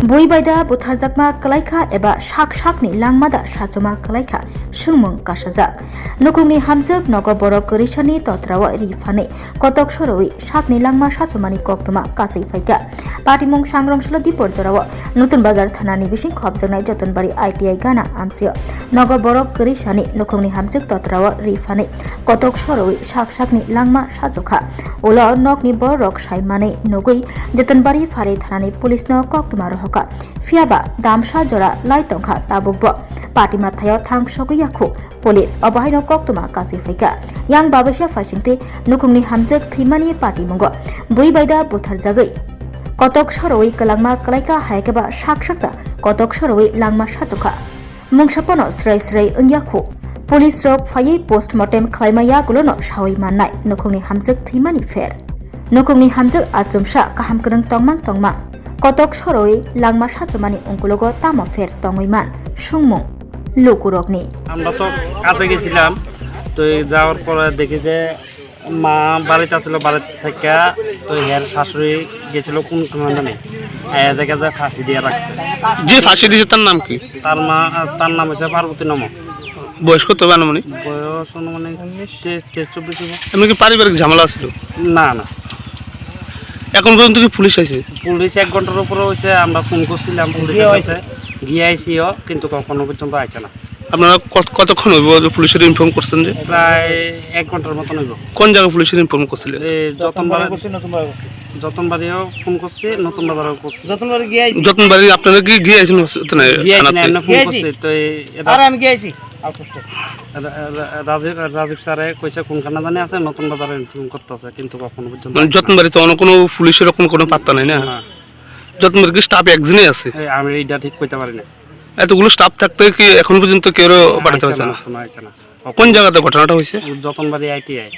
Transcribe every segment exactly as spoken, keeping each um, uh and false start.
Bui bai da butharjakma kwlaikha eba sak sakni langma da sachoma kwlaikha, swngmung kasajak. Nukhungni hamjwk nogo borok kwrwisani totrao ri phanwi kotok sorowi sakni langma sachomani koktwma kasui phaikha. Patimung sangrong solo dipor jorao Nutun Bazar thanani bising khopjaknai Jotonbari I T I gana amchio nogo borok kwrwisani nukhungni hamjwk totrao ri phanwi kotok sorowi sak sakni langma sachokha. Ulo nokni bororok sai manwi nugwi Jotonbari Phari thanani police no koktwma rohorkha. Phiyaba damsa jora lai tongkha tabukbo. Party mathaio thang sogwi yakhu police, obo haino koktwma kasui phaikha. Yang babaisa phaisingtwi nukhungni hamjwk thwimani party mungo bui bai da butharjagwi kotok sorowi kwlangma kwlaikha, hai khe ba sak sakta kotok sorowi langma sachokha. Mungsa pono srai srai wngya khu. Police rok phaiwi postmortem khlaima yagulono sawi mannai nukhungni hamjwk thwimani pher. Nukhungni hamjwk achomsa kaham kwrwng tongmang tongmang. Kotok sorowi langma sachomani ungkulogo tamo pher tongwi man swngmung lukurokni. আমরা তো কাজে গেছিলাম, তো এই যাওয়ার পরে দেখি যে মা বাড়িতে ছিল, বাড়ি থেকে তো এর শাশুড়ি গেছিল কোন কারণে জানি, আয়া দেখে যে ফাঁসি দিয়ে রাখছে। যে ফাঁসি দিয়েছে তার নাম কি? তার মা, তার নাম হচ্ছে পার্বতী নম। বয়স কত হবে আনুমানিক? বয়স অনুমানিক তেইশ, তেইশ, চব্বিশ হবে। এমনি কি পারিবারিক ঝামেলা ছিল? না, না। এখন পর্যন্ত কি পুলিশ আইছে? পুলিশ এক ঘন্টার উপরে হয়েছে, আমরা ফোন করছিলাম পুলিশের কাছে, গিয়ে আইসিও, কিন্তু কখনো পর্যন্ত আইছে না। আপনারা কত-, কতক্ষণ হইব যে পুলিশের ইনফর্ম করছেন যে? প্রায় এক ঘন্টার মতন হইব। কোন জায়গায় পুলিশের ইনফর্ম করছিলেন? এই যতনবাড়ি, যতনবাড়িও ফোন করছি, নতুন বাজারেও করছি। যতনবাড়ি গিয়ে আইছি। যতনবাড়ি আপনারা কি গিয়ে আইছেন হস-, থানায়, গিয়ে আইছি না, থানাতে? এমনি ফোন গিয়ে আইছি। করছি, তো এই এরা আর আমি গিয়ে আইছি আউটপোস্টে। রা-, রা-, রাজীব, রাজীব স্যারে কইছে কোনখানে জানি আছে, নতুন বাজারে ইনফর্ম করতে আছে, কিন্তু কখনো পর্যন্ত মানে যতনবাড়িতে অন্য কোনো পুলিশের ওরকম কোনো পাত্তা নাই না? না। যতনবাড়ির কি স্টাফ একজনই আছে? এই আমি এইটা ঠিক কইতে পারি না। এতগুলো স্টাফ থাকতে কি এখন পর্যন্ত কেউ না, বাড়িতে আইছে হয়েছে না, না? এখনো আইছে না। কোন জায়গাতে ঘটনাটা হয়েছে? যতনবাড়ি আইটিআই।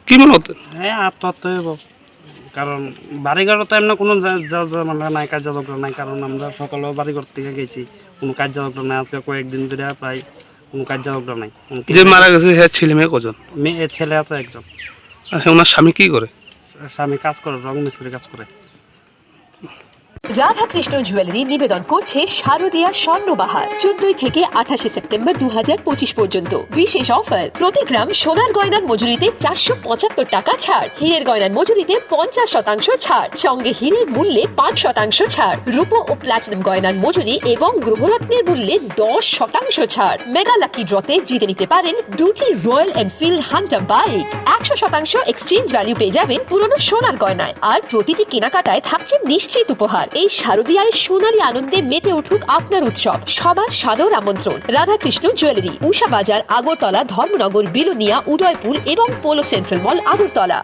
কি মনে হচ্ছে? হ্যাঁ, আত্মহত্যা হইব। কারণ বাড়িঘর তো এমনি কোনো যা-, যা-, ঝামেলা নাই, কার্য ঝগড়া নাই। কারণ আমরা সকালেও বাড়িঘর থেকে গেছি, কোনো কার্য ঝগড়া নাই। আজকে কয়েকদিন ধরে প্রায় কোনো কার্য ঝগড়া নাই। কোনো যে কিছু মারা গেছে, হ্যাঁ, ছেলে মেয়ে কজন? মেয়ে, ছেলে আছে একজন। আচ্ছা, ওনার স্বামী কি করে? স্বামী কাজ করে, রং মিস্ত্রি কাজ করে। রাধাকৃষ্ণ জুয়েলারি নিবেদন করছে শারদীয়া স্বর্ণবাহার, চোদ্দই থেকে আঠাশে সেপ্টেম্বর দু হাজার পঁচিশ পর্যন্ত। বিশেষ অফার, প্রতি গ্রাম সোনার গয়নার মজুরিতে চারশো পঁচাত্তর টাকা ছাড়, হীরের গয়নার মজুরিতে পঞ্চাশ শতাংশ ছাড়, সঙ্গে হীরের মূল্যে পাঁচ শতাংশ ছাড়, রূপো ও প্লাটিনাম গয়নার মজুরি এবং গ্রহরত্নের মূল্যে দশ শতাংশ ছাড়। মেগা লাকি ড্রতে জিতে নিতে পারেন দুটি রয়্যাল এনফিল্ড হান্টার বাইক, একশো শতাংশ এক্সচেঞ্জ ভ্যালু পেয়ে যাবেন পুরনো সোনার গয়নায়। আর প্রতিটি কেনাকাটায় থাকছে নিশ্চিত উপহার। এই শারদীয়ায় সোনালী আনন্দে মেতে উঠুক আপনার উৎসব। সবার সাদর আমন্ত্রণ। রাধাকৃষ্ণ জুয়েলারি, উষা বাজার, আগরতলা, ধর্মনগর, বিলোনিয়া, উদয়পুর এবং পোলো সেন্ট্রাল মল, আগরতলা।